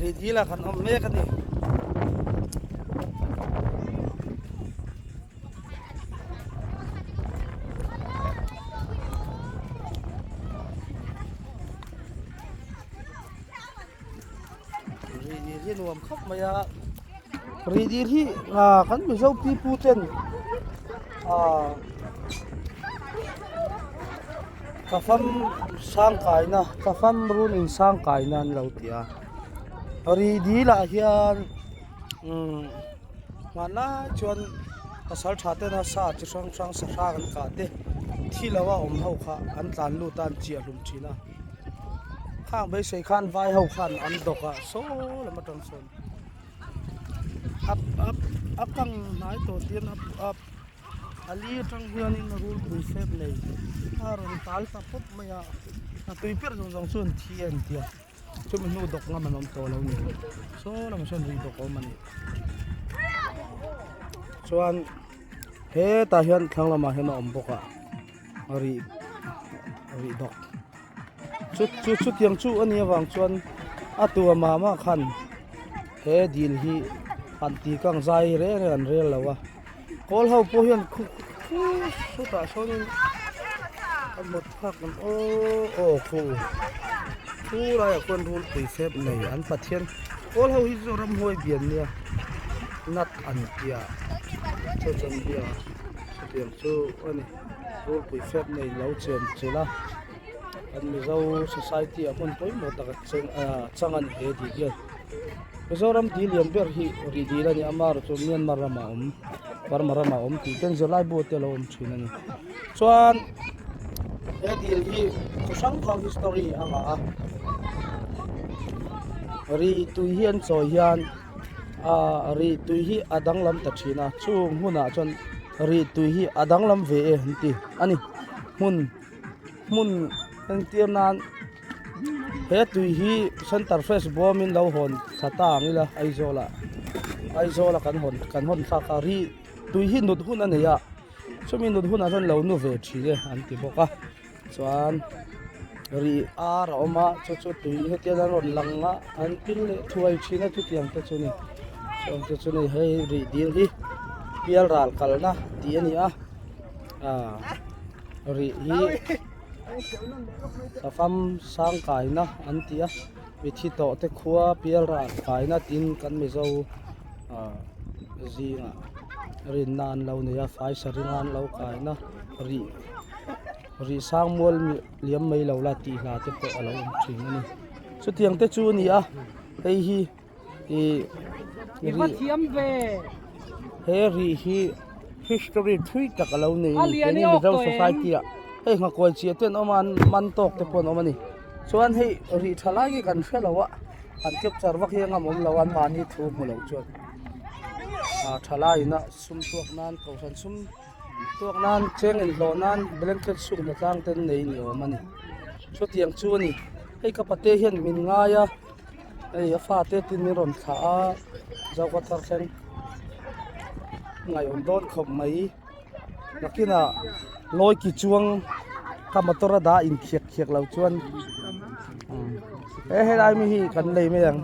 Rih dil ah kan awm mek a ni. Rih dil hi nuam khawp mai a, rih dil hi ah kan Mizo pipu ten ah Thlafam sangkaina thlafam run in sangkaina an lo ti a rih dil ah hian umm hmanlai chuan pasal tha tena sa chi hrang hrang sahra kan kah te thi lo a awm ho kha an tlan lut a an chiah hlum thin a khang beisei khan vai ho khan an dawk a saw lam atang sawn a a a kang hnai tawh tiin a a. A li atang hianin rulpui fep nei a rawn tal ta pawp mai a, a tui ber zawng zawng chu an thi a ni tia chumi hnu dawk ngam an awm tawh lo ni saw lamah sawn rih dawk a awm a ni chuan hetah hian thlang lamah hian a awm bawk a rih rih dawk chu chu chutiang chu a nih avang chuan a tua mah mah khan he dil hi han tih kang zai reng reng an rel lo a. Kawl ho pawh hian khu khu sawtah sawnin a mut phak ang aw aw khu khu laiah khuan rulpui fep nei an pathian kawl ho hi chu ramhuai bian nia nat an tia chu chuan bia chutiang chu a ni rulpui fep nei lo chen chilh a kan mizo society ah hmun pawimawh tak a cheng ah chang a ni he tih hian. Mizoram dil lian ber hi rih dil a ni a mar chu Myanmar ramah a awm Burma ramah a awm tih ten zirlai bu te a lo awm thin a ni chuan he dil hi chi hrang hrang history a ngah a rih tui hi an chawi hian ah rih tui hi a danglam ta thin a chung hunah chuan rih tui hi a danglam ve e an ti a ni hmun hmun entir nan. He tui hi center fresh bawmin lo hawn thla ta ang ila Aizawl ah Aizawl a kan hawn kan hawn thlak a ri tui hi nut hun a nei a chumi nut hunah chuan lo nu ve thin e an ti bawk a chuan ri ar a awm a chu chu tui hetiang an rawn lang a an pil leh thuai thin a chutiang te chu ni chutiang te chu ni hei rih dil hi pial ral kalna tih a ni a ah rih hi. Safam sang kaina an ti a mithi tawh te khua pial ral kaina tin kan mizo ah zingah rinna an lo nei a fai saringa an lo kaina rih rih sang mual liam mai lo la tih hla te pawh a lo awm thin a ni chutiang te chu a ni a hei hi ih rih he rih hi history thui tak a lo nei a ni keini mizo society ah hei nghakuai chiah te an awm a an man tawk te pawh an awm a ni chuan hei rih tha lai hi kan hre lo a an capture vak hi a ngam awm lo a anmahni thu hmu loh chuan ah thalai ina sum tuak nan kohhran sum tuak nan cheng inhlawh nan blanket suk na tlang te an nei ni awm a ni chutiang chu a ni hei ka pate hian min ngai a. Hei a fate tin min rawn thlah a zoka thar thleng ngaihawm dawn khawp mai nakinah lawi ki chuang ka motor a dah in khiak khiak lo chuan he helai mi hi kan lei mai ang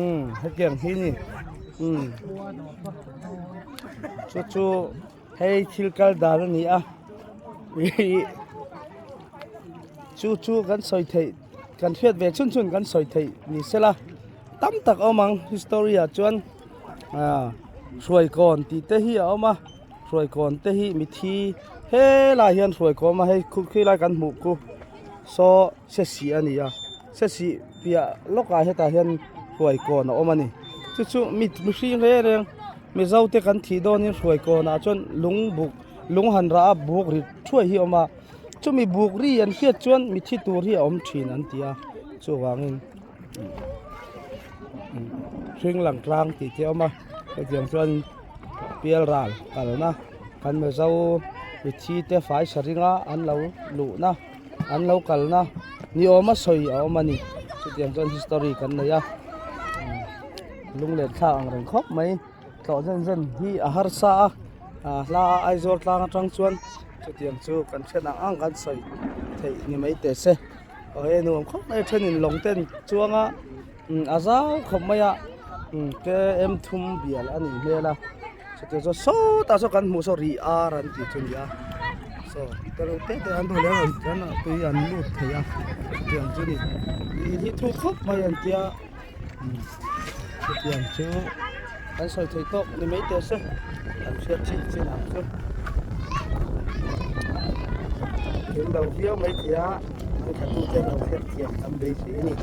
umm hetiang hi ni umm chu chu hei thil kal dan a ni a ih chu chu kan sawi theih. Kan hriat ve chhun chhun kan sawi theih ni sela tam tak a awm ang history ah chuan ah hruaikawn tih te hi a awm a hruaikawn te hi mithi helaiah hian hruaikawn a awm a hei khu khilai kan hmuh khu saw sesih a ni a sesih piah lawkah hetah hian hruaikawn a awm a ni chu chu mi mihring reng reng mizo te kan thih dawnin hruaikawnah chuan lung buk lung han rah a buk ri thuai hi a awm a. Chumi buk ri an hriat chuan mithi tur hi a awm thin an ti a, chuvangin hring lang tlang tih te a awm a, hetiang chuan pial ral kalna kan mizo mithi te fai sa ringa an lo luhna an lo kalna ni awma sawi a awm a ni, chutiang chuan history kan nei a lunglen thlak ang reng khawp mai. Tlawh zen zen hi a harsa a, ah hla Aizawl tlang atang chuan chutiang chu kan hriat ang ang kan sawi theih ni mai teh se. Aw hei nuam khawp mai a thenin lawng ten chuang a. A zau khawp mai a km thum bial a nih hmel a chutiang chuan sawtah saw kan hmuh saw rih ar an tih chu a ni a saw te reuh te te an duh leh an tui an lut thei a chutiang chu a ni ih hi thu khawp mai an tia chutiang chu kan sawi thei tawk ni mai teh se kan hriat chin chin ang chu thil lo viau mai thei a thla tute lo hriat thiam tam beisei a ni.